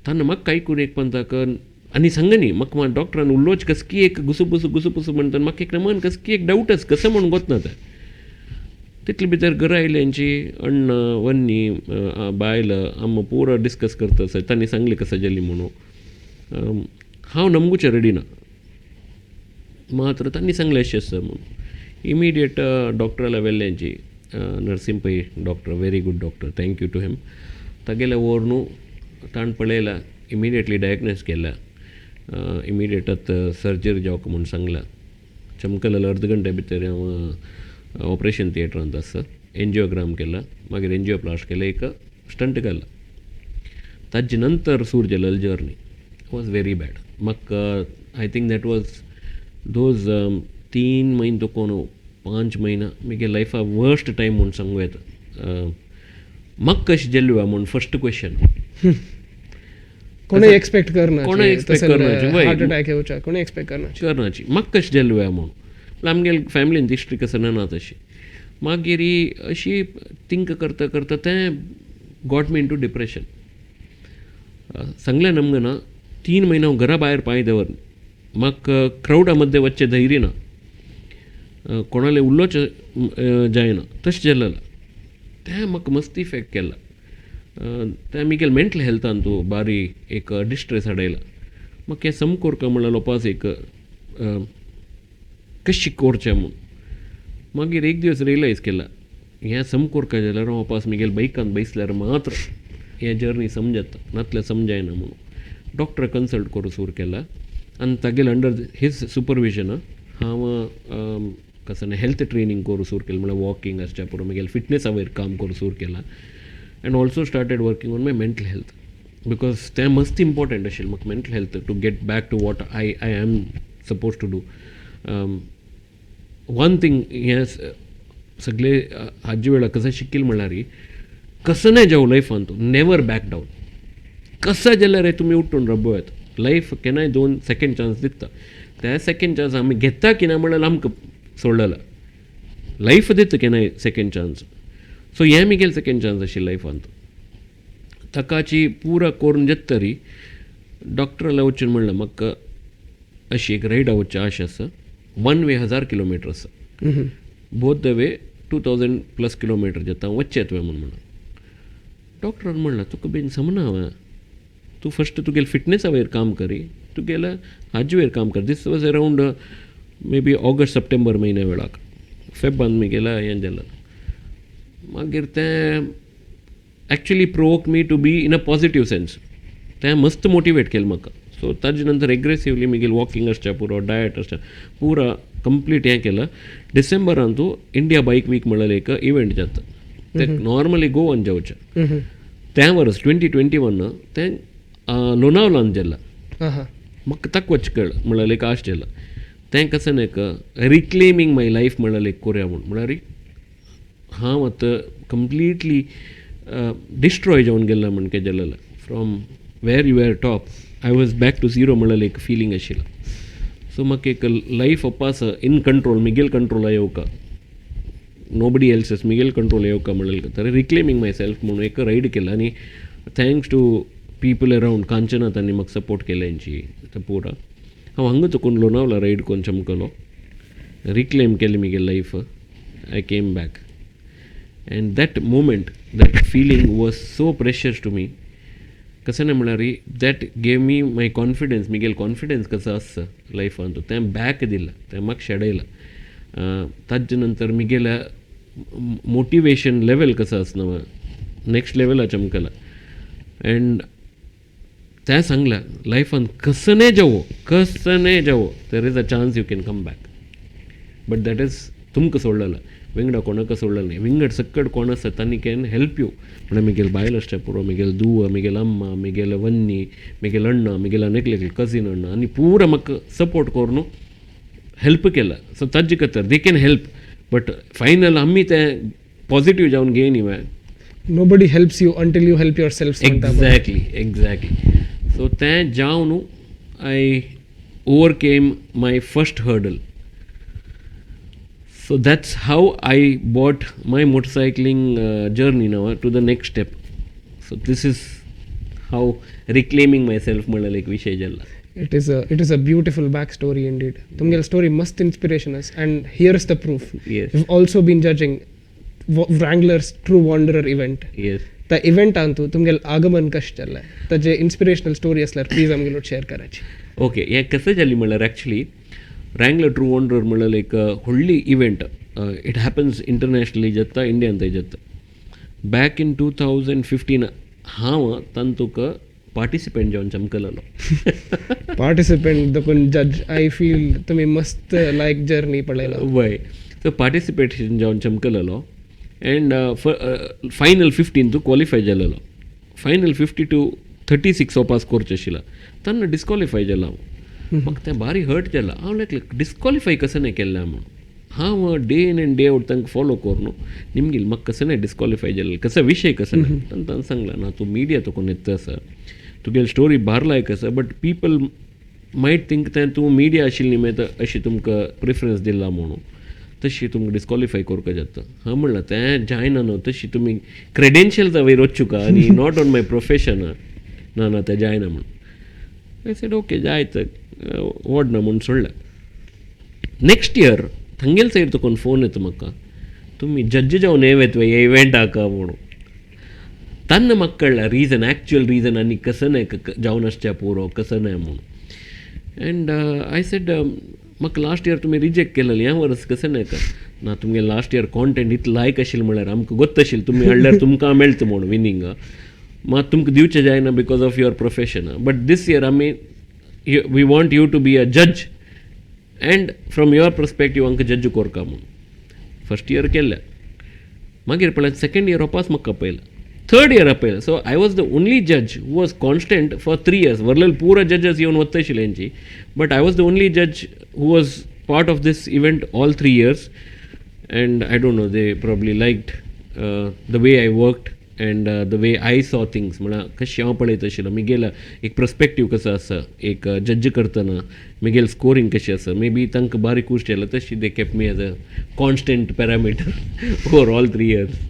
तान्ना म्हाका आयकून एक पंताक आनी सांगनी म्हाका डॉक्टरान उलोवच कसकी एक घुसुपुसू घुसुपुसू म्हणटा म्हाका एक मन कसकी एक डावटच कसं म्हूण गोत ना तें. तितले भितर घरा आयले हेंची अण्णा वन्नी बायल आम पुरो डिस्कस करता आसा. तांणी सांगलें कसं जाली म्हणून. हांव नमगूचें रेडी ना मात्र तांणी सांगलें अशें आसा म्हणून. इमिडिएट डॉक्टराला व्हेलें हेंची, Narasimha Pai doctor, very good doctor, thank you to him. तागेले व्हर न्हू ताणें पळयला, इमिडिएटली डायग्नोज केला, इमिडिएट आतां सर्जरी जावंक म्हूण सांगलां. चमकलें अर्द घंटे भितर हांव ऑपरेशन थिएटरांत आसा. एन्जियोग्राम केला, मागीर एन्जियोप्लास्ट केलें, एक स्टंट घाला. ताजे नंतर सूर जालेली जर्नी वॉज वेरी बॅड. म्हाका I think that was those 3 म्हयने तोकोन 5 म्हयना म्हगे लायफा वर्स्ट टायम म्हूण सांगूं येता. म्हाका कशें जाल्लें म्हूण फर्स्ट क्वेश्चन. कोणें एक्सपेक्ट करना, कोणें एक्सपेक्ट करनाची, हार्ट अटॅक येवचा कोणें एक्सपेक्ट करनाची करनाची म्हाका कशें जाल्लें म्हूण. आमगेले फॅमिलीन हिस्ट्री कसं ना तशी. मागीर अशी थिंक करता करता तें got me into depression. सांगलें नमगे ना 3 म्हयने हांव घरा भायर पांय दवर, म्हाका क्रावडा मद्दे वचचें धैर्य ना, कोणाले उलोवचें जायना तशें जालें. तें म्हाका मस्त इफेक्ट केला. तें म्हगेले मेंटल हेल्थान तूं बारी एक डिस्ट्रेस हाडयला. म्हाका हें सम कोरका म्हणल्यार लोपास एक कशी करचें म्हूण. मागीर एक दीस रियलायज केला हें सम कोरका जाल्यार हांव वापास म्हगेले बायकान बैसल्यार मात्र हें जर्नी समजता, नातल्यार समजायना म्हणून. डॉक्टर कन्सल्ट करूं सुरू केला आनी तागेले अंडर his supervision हांव कसं हेल्थ ट्रेनींग करूं सुरू केलें, म्हणल्यार वॉकिंग आसच्या पुरो म्हगेले फिटनेसा वयर काम करूं सुरू केलां. And also started working on my mental health because तें मस्त इम्पॉर्टंट आशिल्लें म्हाका mental health to get back to what I am suppose to do. One thing हें सगळे हाजे वेळार कसं शिकील म्हणल्यार कसं नाही जावं लायफान तूं नेवर बॅक डावन. कसं जाल्यार तुमी उठून रबो येता. लायफ केन्नाय 2 सेकेंड चान्स दिता, त्या सेकेंड चान्स आमी घेता की ना म्हणल्यार आमकां सोडलेला लायफ दिता केन्नाय सेकेंड चान्स. सो हें म्हगेलें सेकेंड चान्स आशिल्लें लायफांत. ताकाची पुरा करून जाता तरी डॉक्टराला वचून म्हणलें म्हाका अशी एक रायडा वचची आश आसा, वन वे 1000 किलोमिटर आसा, both the way 2000 plus kilometre जाता, हांव वचचें तुवें म्हूण म्हणून. डॉक्टरान म्हणलें तुका बेन समना हांवें, तूं फस्ट तुगेले फिटनेसा वयर काम करी, तुगेले हाजे वयर काम कर. This was around maybe August September म्हयन्या वेळाक, फेबान म्हगेलें हें जालें. मागीर तें actually provoke me to be in a positive sense, तें मस्त मोटिवेट केलें म्हाका. सो ताजे नंतर एग्रेसिवली म्हगेलें वॉकिंग आसचें पुरो, डायट आसचें पुरा कंप्लीट हें केलां. डिसेंबरान तूं इंडिया बायक वीक म्हणलें एक इव्हेंट जाता, तें नॉर्मली गोवान जावचें. त्या वर्स 2021 तें लोनावलान जालां. म्हाका ताका वच कळ म्हणल्यार एक आश जालां. तें कसं न्ही एक रिक्लेमींग माय लायफ म्हणल्यार एक कोरया म्हूण, म्हणल्यार हांव आतां कंप्लिटली डिस्ट्रॉय जावन गेल्लें म्हणके जालेलें. From where you are top I was back to zero म्हणलें एक फिलींग आशिल्लें. सो म्हाका एक लायफ अपास इन कंट्रोल, म्हगेल कंट्रोला येवका, नोबडी एल्स म्हगेल कंट्रोल येवका म्हणलें तर रिक्लेमींग माय सेल्फ म्हणून एक रायड केलं. आनी thanks to people around Kanchana तांणी म्हाका सपोर्ट केलें हेंची पुरा. हांव हांगा चुकून लोनावला रायड करून चमकलो, रिक्लेम केली म्हगेली life. I came back and that moment, that feeling was so precious to me. कसं नाही म्हणल्यार that gave me my confidence, म्हगेलो कॉन्फिडन्स कसो आसता लायफान तें बॅक दिलां, तें म्हाका शेडयलां. ताजे नंतर म्हगेल्या मोटिवेशन लेवल कसं आसना नेक्स्ट लेवला चमकला. अँड तें सांगलां लायफान कसने जावो कसने जावो, there is a chance you can come back, but that is तुमकां सोडलेलें, विंगडा कोणाक सोडलेलें न्ही. विंगड सक्कड कोण आसा तांणी can help you. म्हणल्यार म्हगेले बायल आसचें पुरो, म्हगेले धूव, म्हगेले अम्मा, म्हगेले वन्नी, म्हगेले अण्णा, म्हगेले आनी एकले कजीन अण्णा आनी पुरा म्हाका सपोर्ट करून हेल्प केला. सो ताजे खातीर they can help, but final आमी तें पॉजिटीव जावन घेयनी वे. Nobody helps you until you help yourself. Exactly, exactly. So तें जावन न्हू I overcame my first hurdle. So that's how I brought my motorcycling journey now to the next step. So this is how reclaiming myself म्हणलें एक विशय जाला. It is a beautiful back story indeed. तुमगेली story मस्त inspiration आस, and here is the proof. You also been judging Wranglers True Wanderer event. Yes. त्या इव्हेंटान तूं तुमगेलें आगमन कशें जालें, ताजे इन्स्पिरेशनल स्टोरी आसल्यार प्लीज आमगेलो शेअर करायची. ओके, हें कसं जाली म्हणल्यार एक्चुली रँगलर ट्रू वॉन्डरर म्हणल्यार एक व्हडली इव्हेंट. It happens internationally जाता, इंडियान जाता. बॅक इन 2015 हांव तांतूक पार्टिसिपेंट जावन चमकलेलो. पार्टिसिपेंट देखून जज, I feel तुमी मस्त लायक जर्नी पळयला. वय, सो पार्टिसिपेशन जावन चमकलेलो एंड फायनल 15 तूं क्वॉलिफाय जालेलो. फायनल 50 टू 36 वापास करचें आशिल्लें, तेन्ना डिस्क्वॉलिफाय जाला हांव. म्हाका तें भारी हर्ट जाला. हांव लायक डिस्क्वॉलिफाय कसं नाही केल्लें म्हणून हांव day in and day out तांकां फॉलो करून निमगील म्हाका कसं नाही डिस्क्वॉलिफाय जालें, कसो विशय कसो नाही. तांकां तांकां सांगलां ना तूं मिडिया तुका येता आसा, तुगेली स्टोरी भार लायक आसा, बट पीपल मायट थिंक तें तूं मिडिया आशिल्ली निमेत अशी तुमकां प्रिफरन्स दिला म्हणून तशी तुमकां डिस्क्वॉलिफाय करपाक जाता. हांव म्हणलां तें जायना न्हू, तशी तुमी क्रेडेन्शियल्सा वयर वचूका आनी not on my profession. ना ना, तें जायना म्हणून. I said okay, जायत वोडना म्हूण सोडलें. नेक्स्ट इयर थंगेल सायड तुका फोन येता म्हाका, तुमी जज्ज जावन येवेत वे इव्हेंटाक म्हणून. तेन्ना म्हाका कळ्ळें रिजन, एक्चुअल रिजन आनी कसं नाही जावन आसचें पुरो कसं नाही म्हणून. एंड I said म्हाका लास्ट इयर तुमी रिजेक्ट केलेलें, ह्या वर्स कसं नाही का ना तुमगे लास्ट इयर कॉन्टेंट इतलो लायक आशिल्लें म्हणल्यार आमकां गोत्त आशिल्लें तुमी हाडल्यार तुमकां मेळटा म्हणून विनींग, मात तुमकां दिवचें जायना because of your profession, but this year आमी we want you to be a judge and from your perspective आमकां जज कोरका म्हणून. फर्स्ट इयर केलें, मागीर पळय सेकंड इयर वापास म्हाका आपयलें, थर्ड इयर आपयलें. So I was the only judge who was constant for 3 years. वरलेले पुरा जजेस येवन वता आशिल्ले हेंची, but I was the only judge who was part of this event all 3 years. And I don't know, they probably liked the way I worked and the way I saw things. म्हळ्यार कशें हांव पळयत आशिल्लो, म्हगेलो एक perspective कसो आसा एक जज करतना, म्हगेलें स्कोरींग कशें आसा, मे बी तांकां बारीक खूश जालें, तशी they kept me as a constant parameter for all 3 years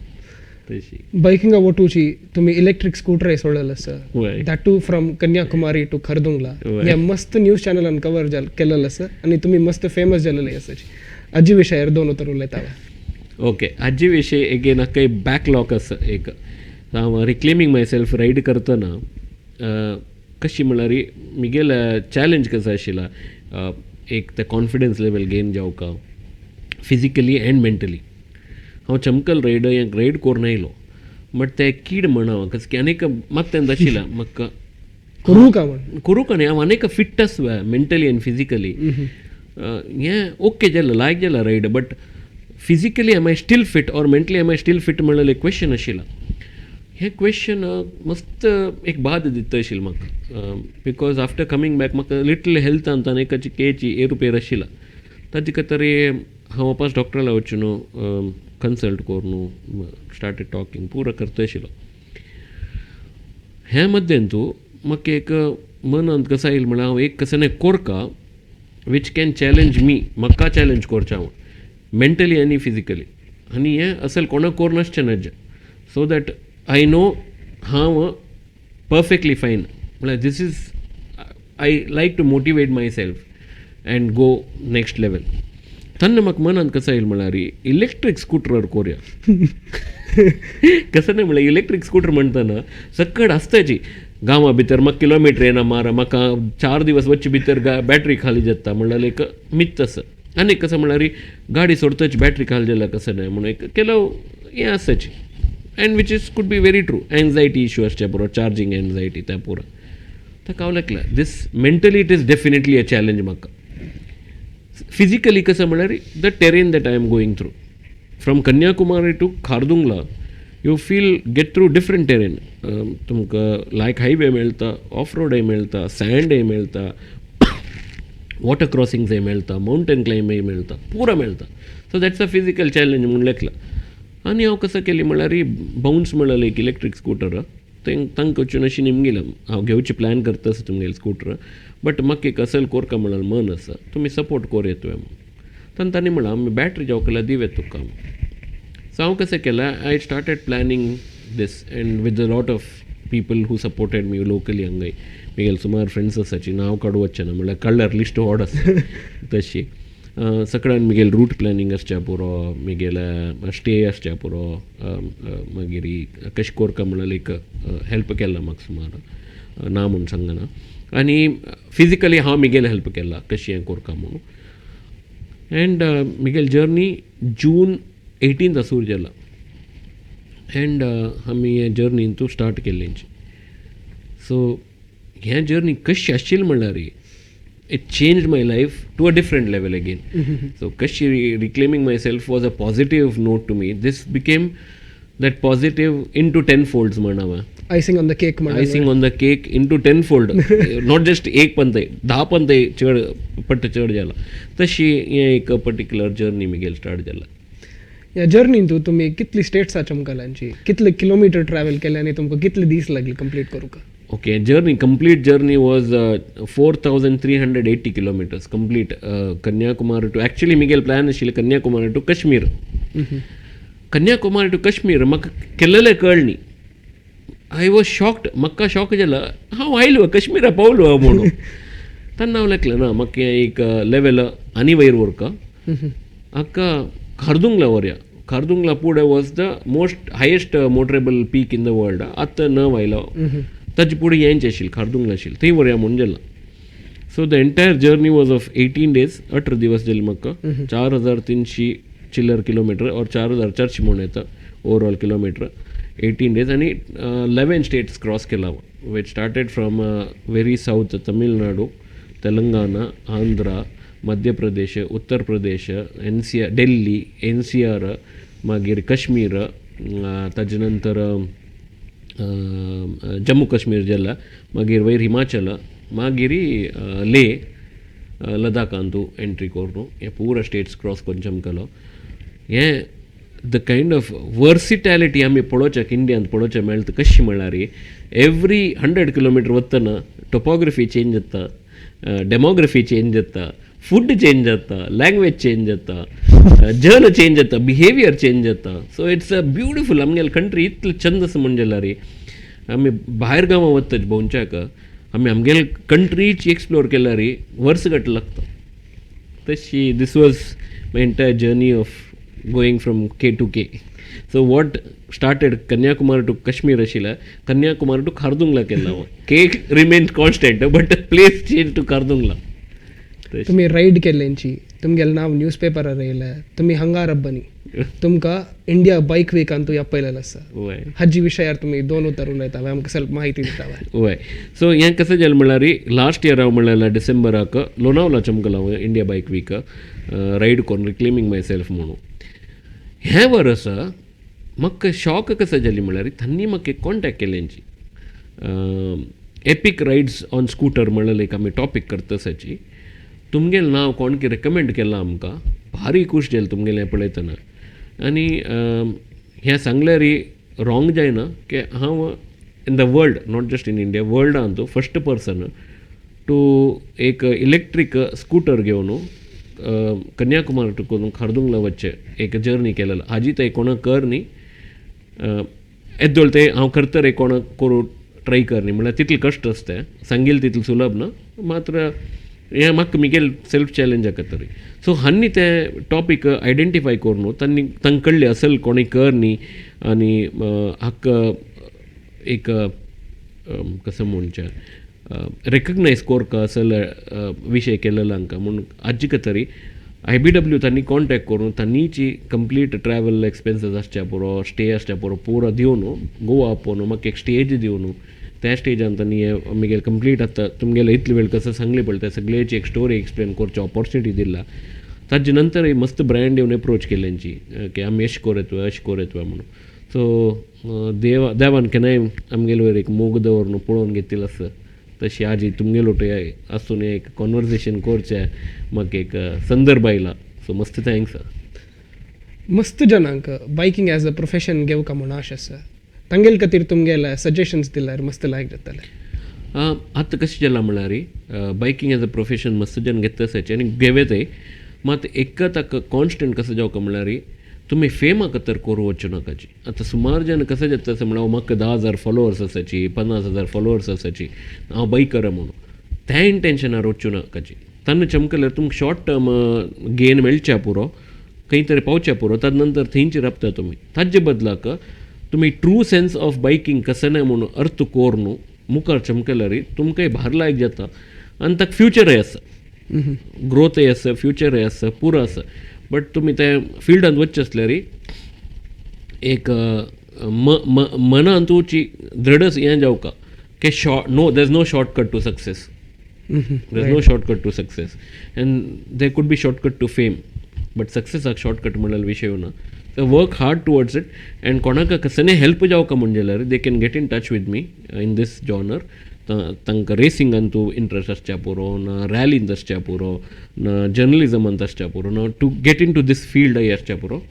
तशी. बायकिंगा वटूची तुमी इलेक्ट्रीक स्कूटर सोडलेलं आसा. वय. That too from Kanyakumari to Khardungla. वय. हे मस्त न्यूज चॅनलान कवर जाल केलेलं आसा आनी तुमी मस्त फेमस जालेले आसा. आजी विशयार दोन उतर उलयता. ओके, हाजे विशय एगेन हाका बॅकलॉग आसा एक. हांव रिक्लेमींग my self ride करतना कशी म्हणल्यार म्हगेले चॅलेंज कसो आशिल्ला, एक ते कॉन्फिडन्स लेवल गेन जावका फिजिकली एंड मेंटली. हांव चमकल रायड रायड करून आयलो, बट ते कीड म्हणा कस की आनीक मात तेन्ना आशिल्लें म्हाका करूं का म्हण. करूं का न्ही, हांव आनीक फिट आसू मेंटली आनी फिजिकली. हें ओके जालें, लायक जालें ride, but physically am I still fit or mentally am I still fit म्हणलें एक क्वेश्चन आशिल्लें. हें क्वेश्चन मस्त एक बाद दिता आशिल्लें म्हाका, because after coming back म्हाका लिटल हेल्थान आनी केची एरुपेर आशिल्ला. ताजे खातीर हांव वापस डॉक्टराला वचून कन्सल्ट करून स्टार्टेड टॉकिंग पुरो करता आशिल्लो. हे मध्यंतू म्हाका एक मनांत कसो आयलें म्हळ्यार हांव एक कसं कोरका which can challenge मी, म्हाका चॅलेंज करचें हांव मेंटली आनी फिजिकली, आनी हें असल कोणाक कोर नासचें ना, सो that I know हांव परफेक्टली फायन. म्हळ्यार this is I like to motivate myself and go next level. तेन्ना म्हाका मनांत कसं आयलें म्हळ्यार इलेक्ट्रीक स्कुटरार कोरया. कसं नाही म्हळ्यार इलेक्ट्रीक स्कूटर म्हणटना सक्कड आसताची गांवा भितर, म्हाका किलोमिटर येना मार, म्हाका 4 दिवस वच्चे भितर बॅटरी खाली जाता म्हणल्यार एक मिथ आसा. आनी कसं म्हळ्यार गाडी सोडतच बॅटरी खाल जाल्या कसं नाही म्हणून एक ಕೆಲವು हें आसाची, and which is could be very true. Anxiety issue आसचे पुरो, चार्जींग एन्झायटी त्या पुरो. ताका हांव लेखला, this mentally it is definitely a challenge म्हाका. फिजिकली कसं म्हळ्यार the terrain that I am going through from Kanyakumari to Khardungla, you feel get through different terrain. तुमकां लायक हायवे मेळटा, ऑफ रोडय मेळटा, सँडय मेळटा, वॉटर क्रॉसिंग्सय मेळटा, मावंटन क्लायंबय मेळटा, पुरो मेळटा. So that's a physical challenge म्हूण लेखला. आनी हांव कसं केली म्हळ्यार बाउन्स म्हणलें एक इलेक्ट्रीक स्कूटर, तें तांकां वचून अशी निमगिलें, हांव घेवची प्लॅन करता आसा तुमगेली स्कूटर, बट म्हाका एक असल कोरका म्हणल्यार मन आसा, तुमी सपोर्ट कोर येतोय म्हणून. तेन्ना तांणी म्हणलां, आमी बॅटरी जावं दिवया तुका. सो हांव कशें केलें, I started planning this and with a lot of people who supported me locally. हांगाय म्हगेले सुमार फ्रेंड्स आसाची, नांव काडूं वचचें ना, म्हणल्यार काडल्यार लिस्ट व्हड आसा. तशी सगळ्यान म्हगेलें रूट प्लॅनिंग आसच्या पुरो, म्हगेलें स्टे आसच्या पुरो, मागीर कशें कोरका म्हणल्यार एक हेल्प केला म्हाका सुमार, ना म्हूण सांगना. आनी फिजिकली हांव म्हगेलें हेल्प केला कशें हें कोरका म्हणून. एंड म्हगेली जर्नी जून 18 सुरू जाला एंड आमी हे जर्नी तूं स्टार्ट केल्ली. सो हें जर्नी कशी आशिल्ली म्हणल्यार it change my life to a different level again. So कशी reclaiming myself was a positive note to me, this became that positive into 10 folds म्हण हांवें. आयसिंग ऑन the cake म्हण. Icing on the cake into 10 fold, not just एक पंतय, 10 पंतय चड पट्ट चड जाला. तशी हें एक पर्टिक्युलर जर्नी म्हगेली स्टार्ट जाला. ह्या जर्नीन तूं तुमी कितली स्टेट्सा चमकलांची, कितले किलोमिटर ट्रॅव्हल केले आनी तुमकां कितले दीस लागले कंप्लीट करूंक? Okay, journey, complete journey was 4380 kilometers complete. Kanyakumari to, actually म्हगेले प्लॅन आशिल्लें कन्याकुमारी टू कश्मीर. कन्याकुमारी टू कश्मीर म्हाका केल्लेलें कळ्ळें न्ही. I was shocked. म्हाका शॉक जाला, हांव आयलो कश्मीरा पावलो म्हणून. तेन्ना हांव लेखलें ना, म्हाका एक लेवल आनी वयर व्हरका, हाका खारदुंगला व्हरया. खारदुंगला पुढे was the most highest motorable peak in the world. आतां नव आयलो, ताजे फुडें हेंच आशिल्लें, खारदुंगला आशिल्लें, थंय व्हरया म्हूण जाला. So the entire journey was of 18 days, 18 दिवस जाले म्हाका. 4300 चिल्लर किलोमिटर ऑर 4400 म्हूण येता ओवरऑल किलोमिटर, 18 डेज. आनी 11 स्टेट्स क्रॉस केला, which started from very south, Tamil Nadu, Telangana, Andhra, Madhya Pradesh, Uttar Pradesh, NCR, Delhi NCR, मागीर काश्मीर, ताजे नंतर जम्मू काश्मीर जाला, मागीर वयर हिमाचल, मागीर ले लडाखांतू एंट्री करून हे पुरा स्टेट्स क्रॉस करून चमकलो. हें the kind of वर्सिटॅलिटी आमी पळोवच्याक इंडियांत पळोवचें मेळटा. कशी म्हळ्यार एवरी 100 किलोमिटर वतना टोपोग्राफी चेंज जाता, डेमोग्राफी चेंज जाता, फूड चेंज जाता, लँग्वेज चेंज जाता, जन चेंज जाता, बिहेवियर चेंज जाता. सो it's a beautiful, आमगेले कंट्री इतलें चंद आसा म्हण जाल्यार आमी भायर गांवां वतच भोंवच्याक, आमी आमगेले कंट्रीच एक्सप्लोर केल्यार वर्स गट लागता. तशी this was my entire journey of going from K to K. So what started Kanyakumari to Kashmir आशिल्लें, कन्याकुमारी टू खारदुंगला केल्लें हांव. K remain constant but place change to Khardungla. तुमी रायड केल्ल्यांची, तुमगेलें नांव न्यूज पेपरार येयलें, तुमी हंगार अब्बनी, तुमकां इंडिया बायक विकान तूं आपयलेलें आसा. वय. हाजी विशयार तुमी दोन उतर उलयता, आमकां ಸ್ವಲ್ಪ माहिती दिता. वय, सो हें कशें जालें म्हणल्यार लास्ट इयर हांव म्हणल्यार डिसेंबराक लोनावला चमकला हांव इंडिया बायक वीक रायड करून रिक्लेमींग माय सेल्फ म्हणून. हें वर्स म्हाका शॉक कसं जाली म्हणल्यार तांणी म्हाका कॉन्टॅक्ट केल्यांची, एपीक रायड्स ऑन स्कूटर म्हणलें एक आमी टॉपीक करता आसाची, तुमगेलें नांव कोण की रेकमेंड केलां आमकां, भारी खूश जालें तुमगेलें पळयतना. आनी हें सांगल्यार रॉंग जायना की हांव in the world, not just in India, वर्ल्डान first person to एक इलेक्ट्रीक स्कूटर घेवन कन्याकुमारी टू करून खारदुंगला वचचें एक जर्नी केलेलो. हाजी ते कोणाक कर न्ही, येदोळ ते हांव करतरे, कोणाक करूं ट्राय कर न्ही, म्हणल्यार तितलें कश्ट आसता, सांगील तितलें सुलभ ना. मात्र हें म्हाका म्हगेलें सेल्फ चॅलेंज आसा तरी. सो हांणी ते टॉपीक आयडेंटिफाय करून तांणी तांकां कळ्ळें असल कोणी कर न्ही. आनी हाका एक कसं म्हणचें, रेकग्नायज कोरका असल विशय केलेलो हांकां म्हूण आजका तरी आय बी डब्ल्यू तांणी कॉन्टॅक्ट करून तांणीची कंप्लीट ट्रॅवल एक्सपेन्सीस आसच्या पुरो, स्टे आसच्या पुरो, पुरो दिवन गोवा आपोवन म्हाका एक स्टेज दिवन, त्या स्टेजान तांणी हे म्हगेलें कंप्लीट आतां तुमगेले इतले वेळ कसो सांगली पळय त्या सगळ्याची एक स्टोरी एक्सप्लेन करची ऑपॉर्च्युनिटी दिला. ताजे नंतर मस्त ब्रँड येवन एप्रोच केल्यांची की आमी अशें कोर येतोय, अशें कोर येतोय म्हणून. सो देवा देवान केन्नाय आमगेले वयर एक मोग दवरून पळोवन घेतिल्लो आसा, तशी आजी तुमगेलो आसून एक कॉन्वर्सेशन करचें म्हाका एक संदर्भ आयला. सो मस्त thanks. मस्त जनांक बायकिंग एज अ प्रोफेशन घेवका म्हूण आश आसा, तांगेले खातीर तुमगेले सजेशन्स दिल्यार मस्त लायक जातलें. आतां कशें जालां म्हणल्यार बायकिंग एज अ प्रोफेशन मस्त जन घेता आसाचे आनी घेवेताय, मात एक ताका कॉन्स्टंट कसो जावका म्हणल्यार तुमी फेमा खातीर करूं वचूं नाकाची. आतां सुमार जन कशें जाता आसा म्हणल्यार म्हाका 10,000 फॉलोवर्स आसाची, 50,000 फॉलोवर्स आसाची, हांव बायकर म्हणून त्या इंटेन्शनार वचूं नाकाची. तान्ना चमकल्यार तुमकां शॉर्ट टर्म गेन मेळच्या पुरो, खंय तरी पावच्या पुरो, ताजे नंतर थंयची राबता तुमी. ताजे बदलाक तुमी ट्रू सेन्स ऑफ बायकिंग कसं ना म्हणून अर्थ कोर मुखार चमकल्यार तुमकांय भार लायक जाता आनी ताका फ्युचरय आसा, ग्रोथय आसा, फ्युचरय आसा, पुरो आसा. बट तुमी ते फिल्डांत वचचे आसल्यार एक म म मनांतूची दृढ हें जावका की short no there is no shortcut to success. There is no shortcut to success, and there could be shortcut to fame, but सक्सेसाक shortcut म्हणलेलो विशय ना. So work hard towards it, and कोणाक कसने हेल्प जावका म्हण जाल्यार they can get in touch with me in this genre. तांकां रेसिंगान तूं interest आसच्या पुरो ना, रॅलींत आसच्या पुरो ना, जर्नलिजमांत आसच्या पुरो ना, to get into this field आसच्या पुरो,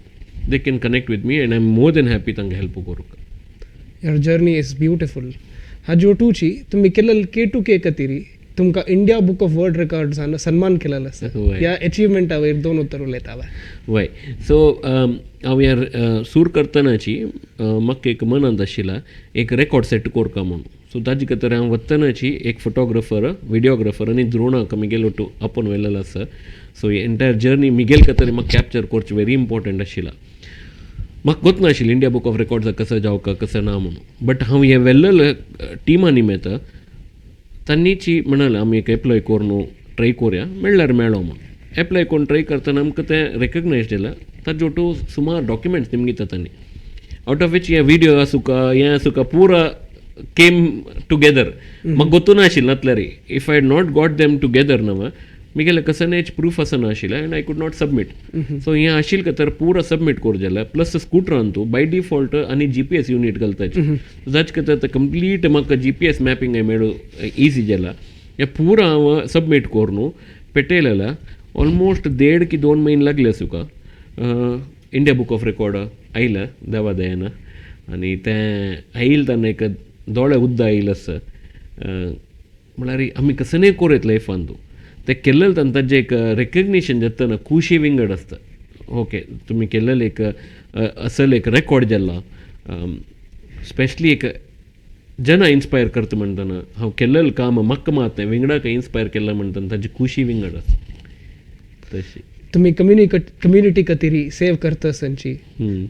they can connect with me and I am more than happy तांकां हेल्प करूंक. Your journey is beautiful. हाजे ओटूची तुमी केलेले के टू के खातीर तुमकां इंडिया बुक ऑफ वर्ल्ड रेकॉर्ड्सान सन्मान केलेलो आसा. ह्या अचिवमेंटा वयर दोन उतर उलयता. वय, सो हांव ह्या सूर करतनाची म्हाका एक मनांत आशिल्ला एक रेकॉर्ड सेट करका म्हणून. सो ताजे खातीर हांव वतनाची एक फोटोग्राफर, विडियोग्राफर आनी द्रोणाक म्हगेलो टू आपोवन व्हेलेलो आसा. सो ही एंटायर जर्नी म्हगेले खातीर म्हाका कॅप्चर करची व्हेरी इम्पॉर्टंट आशिल्ला. म्हाका गोत नाशिल्लें इंडिया बुक ऑफ रेकॉर्ड्साक कसो जावका कसो ना म्हणून, बट हांव हें व्हेल्लेले टिमा निमेत तांणीची म्हणालें आमी एक एप्लाय करून ट्राय करुया, मेळ्ळ्यार मेळो म्हणून. एप्लाय करून ट्राय करतना आमकां तें रेकग्नायज जालें. ताजे ओटू सुमार डॉक्युमेंट्स निमगिता तांणी, आवट ऑफ which हे विडियो आसूका हें आसूका पुरा केम टुगेदर. म्हाका गोतू नाशिल्लें नातल्यार if I not got them together न्हू म्हगेलें कसलेंच प्रूफ आसना आशिल्लें and I could not submit. So हें आशिल्लें तर पुरा सबमीट करूं जाल्यार प्लस स्कुटरान तूं बाय डिफॉल्ट आनी जीपीएस युनीट घालताची, जाचे खातीर आतां कंप्लीट म्हाका जीपीएस मॅपिंग मेळूं इजी जाला. हें पुरा हांव सबमीट करून पेटयलें. ऑलमोस्ट देड की 2 म्हयने लागले तुका इंडिया बुक ऑफ रेकॉर्ड आयलें देवा दयेन. आनी तें आयल तेन्ना एक दोळे उद्दां आयले आसा, म्हळ्यार आमी कसलेंय करूं येता लायफान. तूं तें केल्लें तेन्ना ताजें एक रेकग्निशन जाता, खुशी विंगड आसता. ओके, तुमी केल्लें एक असल एक रेकॉर्ड जाला, स्पेशली एक जना इन्स्पायर करता म्हणटना हांव केल्लें काम म्हाका मात विंगडाक इन्स्पायर केल्लें म्हणटना ताजी खुशी विंगड आसता तशी. तुमी कम्युनिटी खातीर सेव करता संची,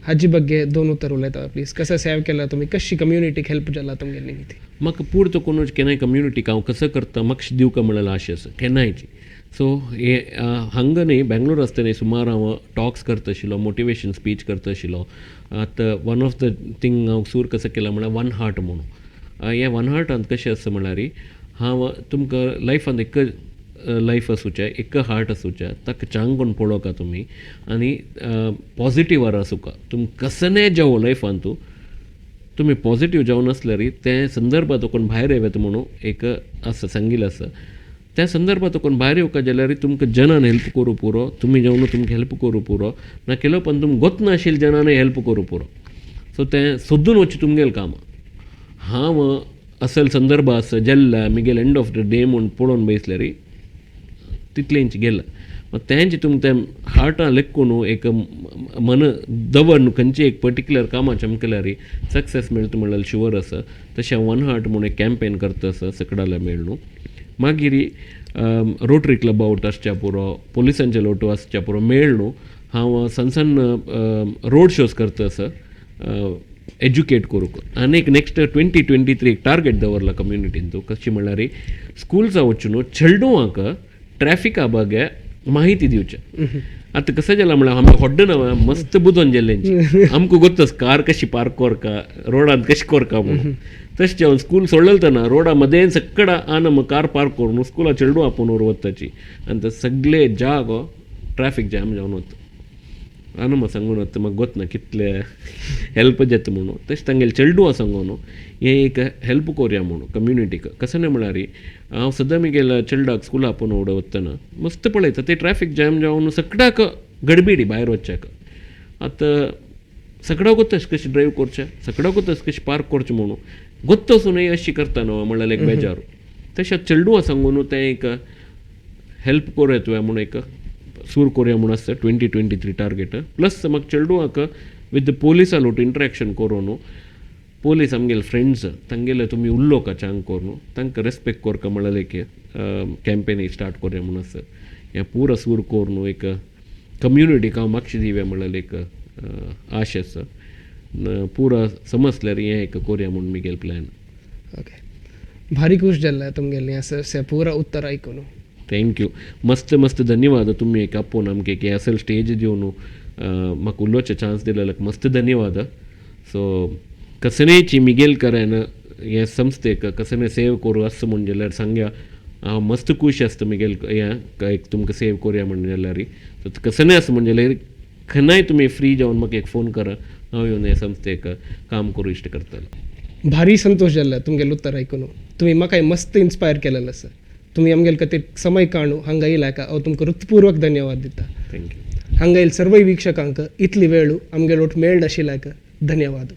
हाजी ಬಗ್ಗೆ दोन उतर उलयता प्लीज. कसं सेव केला तुमी, कशी कम्युनिटीक हेल्प जाला तुमगेली निमित्ती? म्हाका पूर्त कोणूच केन्नाय कम्युनिटीक हांव कसो करता म्हाका दिवका म्हणलें आशे आसा केन्नायची. सो हे हांगा न्ही बेंगलोर आसतना सुमार हांव टॉक्स करता आशिल्लो, मोटिवेशन स्पीच करता आशिल्लो. आतां वन ऑफ the thing हांव सूर कसो केला म्हळ्यार वन हार्ट म्हणून. हे वन हार्टांत कशें आसा म्हळ्यार हांव तुमकां लायफांत एक लायफ आसूचें, एक हार्ट आसूचें, ताका चांग करून पळोवका तुमी आनी पॉजिटीव आसूका. तुमी कसलें जावं लायफान तूं तुमी पॉजिटीव जावन आसल्यार तें संदर्भात कोण भायर येवत म्हणून एक आसा सांगिल्लें आसा. त्या संदर्भात कोण भायर येवका जाल्यार तुमकां जनान हेल्प करूं पुरो, तुमी जावन तुमकां हेल्प करूं पुरो, ना केलो पण तुमकां गोत नाशिल्ले जनानय हेल्प करूं पुरो. सो तें सोदून वचचें तुमगेलें काम. हांव असल संदर्भ आसा जेल्ला म्हगेलें एंड ऑफ the day म्हूण पळोवन बसल्यार तितलेंच गेलां. मागीर तेंच तुमकां तें हार्टान लेखून एक मन दवर खंयचे एक पर्टिक्युलर कामां चमकल्यार सक्सेस मेळटा म्हणल्यार शुवर आसा. तशें वन हार्ट म्हूण एक कॅम्पेन करता आसा सकडाले मेळ्ळू. मागीर रोटरी क्लब आवट आसच्या पुरो, पोलिसांचे लोटू आसच्या पुरो मेळ्ळू हांव सण सण रोड शोज करता आसा एज्युकेट करूंक. आनी एक नेक्स्ट 2023 एक टार्गेट दवरला कम्युनिटीन. तूं कशी म्हणल्यार स्कुल्सां वचून चेडवांक ट्रॅफिका बागे माहिती दिवचे. आतां कशें जालां म्हळ्यार आमी होड्ड ना मस्त बुदोन गेल्लेंची आमकां गोत्तस कार कशी पार्क कोरका, रोडांत कशी कोरका म्हणून. तशें जेवन स्कूल सोडलें रोडा मदें सकडा आन कार पार्क करून स्कुला चेडू आपोवन वताची आनी ते सगळे जागो ट्रॅफिक जॅम जावन वता. आनी म्हाका सांगून वता म्हाका गोत ना कितले हेल्प जाता म्हणून. तशें तांगेले चेडवां सांगून हें एक हेल्प कोरया म्हणून कम्युनिटीक. कशें न्हय म्हळ्यार हांव सदां म्हगेल्या चेडवाक स्कुला आपोवन वतना मस्त पळयता ते ट्रॅफिक जॅम जावन सगळ्याक गडबिडी भायर वचच्याक. आतां सगळ्याक गोत्तस कशें ड्रायव करचें, सगळ्याक गोत्तस कशें पार्क करचें म्हणून गोत्त आसूनय अशी करता न्हू म्हणल्यार एक बेजारू. तशें चेडवां सांगून तें एक हेल्प कोरया तुवें म्हणून एक सूर कोरया म्हूण आसता 2023 टार्गेट. प्लस म्हाका चेडवांक विथ पोलिसा लोट इंट्रॅक्शन करून पोलीस आमगेले फ्रेंड्स तांगेले तुमी उलोवका चांग करून तांकां रेस्पेक्ट कोरका म्हणल्यार एक कॅम्पेन स्टार्ट कोरया म्हूण आसा. हें पुरा सूर करून एक कम्युनिटीक हांव मागशी दिवया म्हणल्यार एक आश आसा. पुरा समजल्यार हें एक कोरया म्हूण म्हगेलें प्लॅन. ओके, भारी खुश जाल्लें तुमगेलें हें पुरा उत्तर आयकून. Thank you, मस्त मस्त धन्यवाद. तुमी एक आपोवन आमकां एक असल स्टेज दिवन म्हाका उलोवचे चान्स दिलेल्याक मस्त धन्यवाद. सो कसनेची मिगेल करेन हे संस्थेक कसने सेव करूं आसा म्हूण जाल्यार सांग्या, हांव मस्त खूश आसता मिगेल हें एक तुमकां सेव करुया म्हूण जाल्यार. सो कसने आसा म्हूण जाल्यार केन्नाय तुमी फ्री जावन म्हाका एक फोन करा, हांव येवन हे संस्थेक काम करूं इश्ट करतलो. भारी संतोश जाल्लें तुमगेलें उत्तर आयकून. तुमी म्हाकाय मस्त इन्स्पायर केलेलें आसा. तुमी आमगेले खातीर समय काडून हांगा येयल्याक हांव तुमकां हृत्पूर्वक धन्यवाद दिता. Thank you. हांगा येयले सर्वय वीक्षकांक इतली वेळ आमगेलो मेळ नाशिल्ल्याक धन्यवाद.